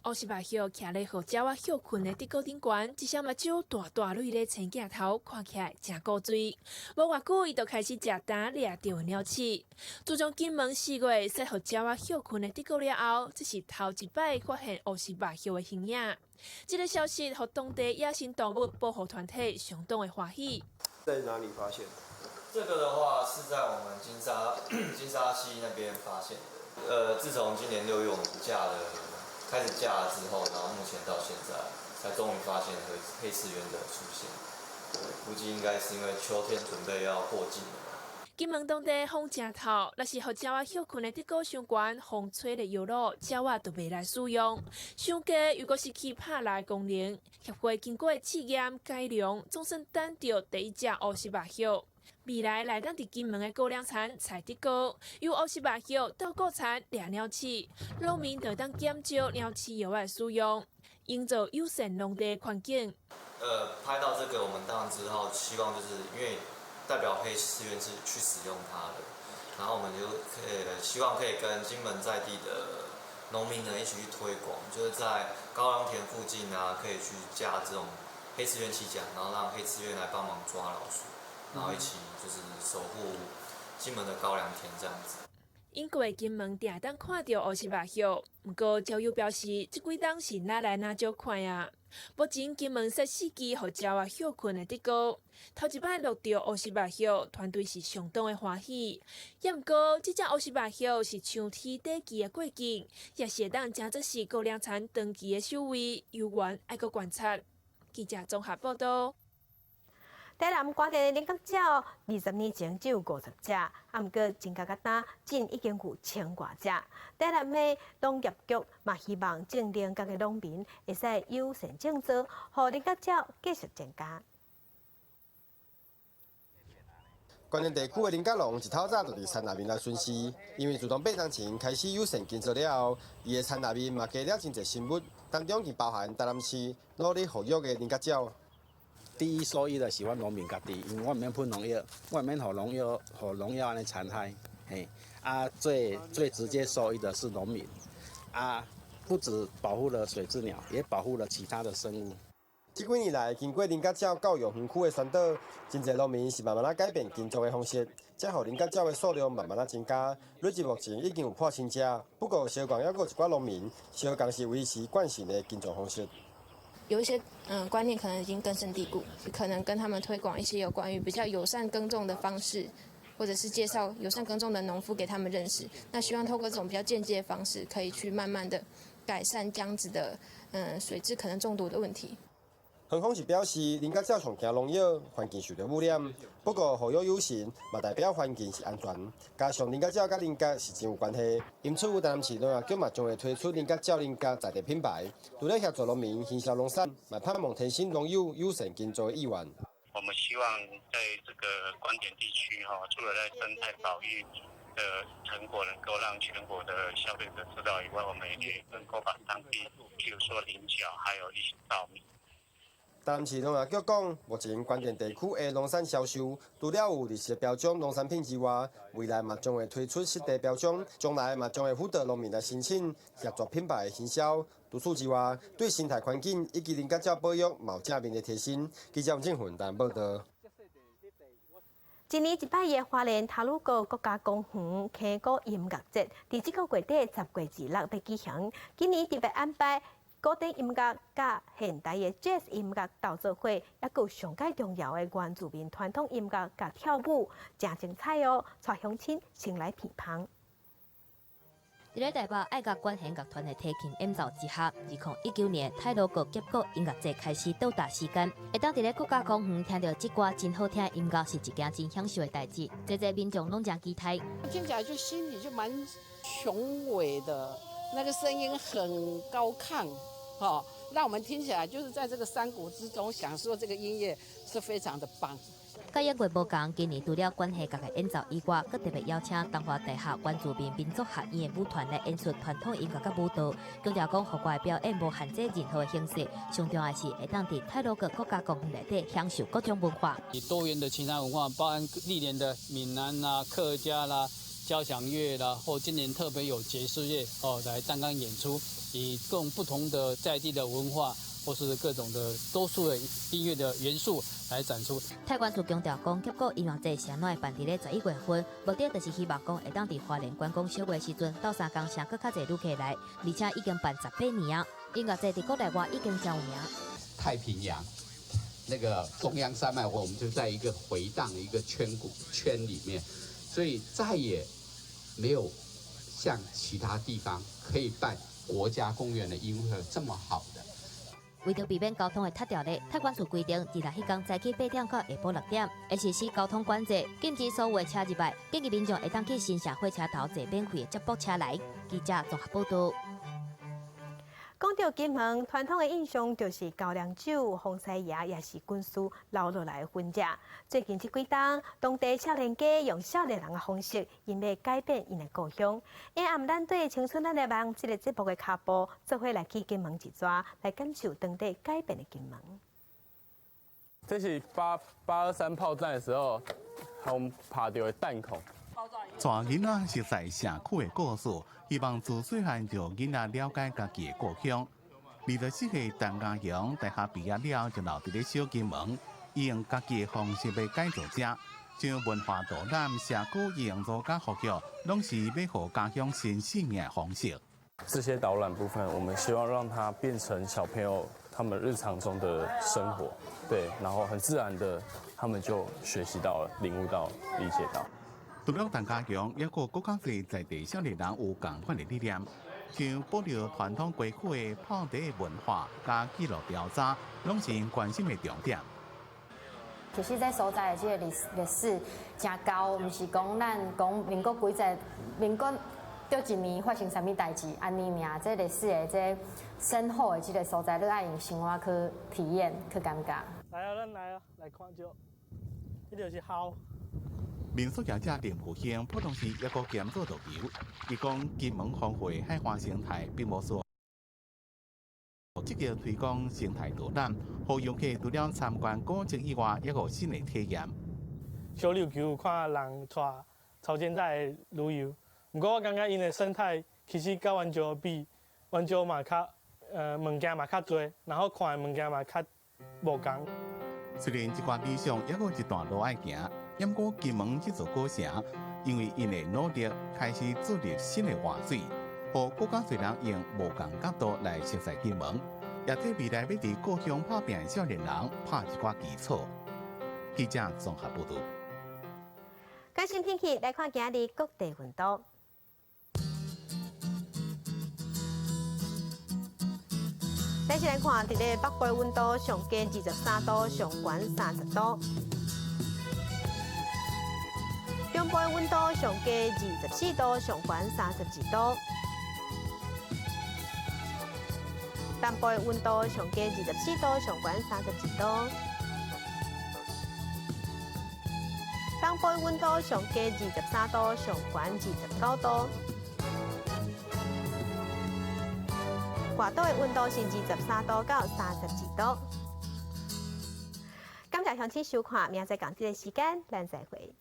烏色蟻葉徛咧予鳥仔歇睏的竹篙頂懸，一雙目睭大大蕊咧青鏡頭，看起來誠古錐。無偌久，伊就開始食焦掠著的鳥鼠。自從金門4月設予鳥仔歇睏的竹篙了後，這是頭一擺發現烏色蟻葉的形影。這個消息予當地野生動物保護團體相當的歡喜。在哪裡發現？這個的話是在我們金沙溪那邊發現的。自從今年6月我們開始架了之後，然後目前到現在才終於發現黑翅鳶的出現。對，估計應該是因為秋天準備要過境了。金門當地風誠透，若是予鳥仔歇睏的竹篙傷懸，風吹咧搖櫓，鳥仔就袂來使用。傷低又閣失去拍獵功能。協會經過試驗改良，總算等著第一隻烏色蟻葉。未來來當佇金門的高粱田採得糕，由烏絲肉葉、鬥古田、掠鳥鼠，農民就當減少鳥鼠藥的使用，營造友善農地環境。拍到這個，我們當然之後希望就是因為代表黑刺鳶是去使用它的，然後我們就可以希望可以跟金門在地的農民呢一起去推廣，就是在高粱田附近啊，可以去架這種黑刺鳶棲架，然後讓黑刺鳶來幫忙抓老鼠。然後一起就是守護金門的高粱田這樣子。英國的金門定當看著烏絲肉葉，毋過鳥友表示，這幾冬是若來若少看啊。目前金門設四期予鳥仔歇睏的竹篙，頭一擺落著烏絲肉葉，團隊是相當的歡喜。也毋過，這隻烏絲肉葉是長天短期的過境，也是會當成做是高粱田長期的守衛，猶原愛閣觀察。記者綜合報道。台南官田的菱角鳥，20年前只有50隻，啊，毋過增加到今已經有千外隻。台南的農業局嘛希望種菱角的農民會使友善種植，予菱角鳥繼續增加。關田地區的菱角農一透早就佇田內面來巡視，因為自從8年前開始友善耕作了後，伊的田內面嘛加了真濟生物，當中就包含台南市努力復育的菱角鳥。第一受益的是阮農民家己，因為我毋免噴農藥，我毋免予農藥，予農藥按呢殘害，嘿，啊，最最直接受益的是農民，啊，不止保護了水雉鳥，也保護了其他的生物。這幾年來，經過菱角鳥教育園區的宣導，真濟農民是慢慢仔改變耕作的方式，才予菱角鳥的數量慢慢仔增加。累計目前已經有破千隻，不過相共猶閣有一寡農民，相共是維持慣性的耕作方式。有一些觀念可能已經根深蒂固，可能跟他們推廣一些有關於比較友善耕種的方式，或者是介紹友善耕種的農夫給他們認識。那希望透過這種比較間接的方式，可以去慢慢的改善這樣子的水質可能中毒的問題。園方是表示，菱角鳥上驚農藥，環境受著污染。不過，護育友善嘛代表環境是安全。加上菱角鳥佮菱角是真有關係，因此台南市農業局嘛將會推出菱角鳥菱角在地品牌，除了協助農民行銷農產，嘛盼望提升農友友善耕作的意願。我們希望在這個官田地區，哈，除了在生態保育的成果能夠讓全國的消費者知道以外，我們也能夠把當地，譬如說菱角，還有一些稻米。台南市農業局講，目前關田地區的農產銷售，除了有綠色標章農產品之外，未來嘛將會推出實地標章，將來嘛將會輔導農民來申請協助品牌的行銷。除此之外，對生態環境以及菱角鳥保育嘛有正面的提升。記者王正雲台南報道。一年一擺的花蓮太魯閣國家公園溪谷音樂節，佇這個月底10月26欲舉行。今年特別安排古典音樂佮現代的爵士音樂鬥做伙，猶閣有上蓋重要的原住民傳統音樂佮跳舞，誠精彩哦！帶鄉親先來品嘗。佇咧台北愛樂管弦樂團的提琴演奏之下，2019年太魯閣峽谷音樂節開始倒帶時間。會當佇咧國家公園聽著這寡真好聽的音樂，是一件真享受的代誌。濟濟民眾攏誠期待。聽起來就心裡就蠻雄偉的，那個聲音很高亢。哦，讓我們聽起來就是在這個山谷之中享受這個音樂是非常的棒。佮音樂無仝，今年除了管弦樂的演奏以外，閣特別邀請東華大學原住民民族學院的舞團來演出傳統音樂佮舞蹈。強調講，戶外表演無限制任何的形式，上重要的是會當佇太魯閣國家公園內底享受各種文化。以多元的其他文化，包含歷年的閩南啦、客家啦、交響樂啦，或今年特別有爵士樂哦來擔綱演出，以各種不同的在地的文化或是各種的多數的音樂的元素來展出。太管處強調講，峽谷音樂節是按怎會辦佇咧11月份，目的就是希望講會當佇花蓮觀光小月時陣，鬥相共請閣較濟旅客來，而且已經辦18年啊，音樂節佇國內外已經誠有名。太平洋那個中央山脈，我們就在一個迴盪一個圈谷圈裡面，所以再也沒有像其他地方可以辦國家公園的音樂會這麼好的。為著避免交通的塞著咧，太管處規定，二六彼工早起8點到下晡6點，會實施交通管制，禁止所有的車入來，建議民眾會當去新社火車頭坐免費的接駁車來。記者綜合報道。國講到金門，傳統的印象就是高粱酒、風獅爺，也是軍事留落來的痕跡。最近這幾冬，當地少年家用少年人的方式，𪜶欲改變𪜶的故鄉。因暗咱對青春咱的夢這个節目的跤步，做伙來去金門一逝，來感受當地改變的金門。這是八八二三炮戰的時候，我們拍著的彈孔。帶囡仔熟悉社區的故事，希望自細漢就囡仔了解家己的故鄉。24歲陳家雄大學畢業了，就留佇咧小金門，伊用家己的方式欲改造遮，將文化導覽、社區營造佮復育，攏是欲予家鄉新生命的方式。這些導覽部分，我們希望讓它變成小朋友他們日常中的生活，對，然後很自然的，他們就學習到了、領悟到、理解到。除了陳家雄，猶閣閣較濟在地少年人有仝款的理念，像保留傳統街區的泡茶文化佮記錄調查，攏是𪜶關心的重點。其實這所在的這个歷史誠厚，毋是講咱講民國幾十、民國佗一年發生啥物代誌，按呢爾，這歷史的這深厚的這个所在，你愛用生活去體驗、去感覺。來啊，咱來啊，來看著，這就是鱟。民宿業者林復興，普通時猶閣兼做導遊。伊講金門豐富的海岸生態，並無說積極推廣生態導覽，予遊客除了參觀古蹟以外，猶有新的體驗。小琉球看人帶超前在旅遊，毋過我感覺𪜶的生態其實佮灣石比，灣石嘛較物件嘛較濟，然後看的物件嘛較無仝。雖然這寡理想猶閣有一段路愛行，毋過金門這座古城，因為𪜶的努力，開始注入新的活水，予閣較濟人用無仝角度來熟悉金門，也替未來欲佇故鄉拍拚的少年人拍一寡基礎。記者綜合報導。關心天氣，來看今日各地溫度。咱先來看，佇咧北部溫度上低23度，上懸30度。中部溫度上低24度，上懸32度。南部溫度上低24度，上懸32度。東部溫度上低23度，上懸29度。外島的溫度是23度到32度。感謝鄉親收看，明仔載仝這个時間，咱再會。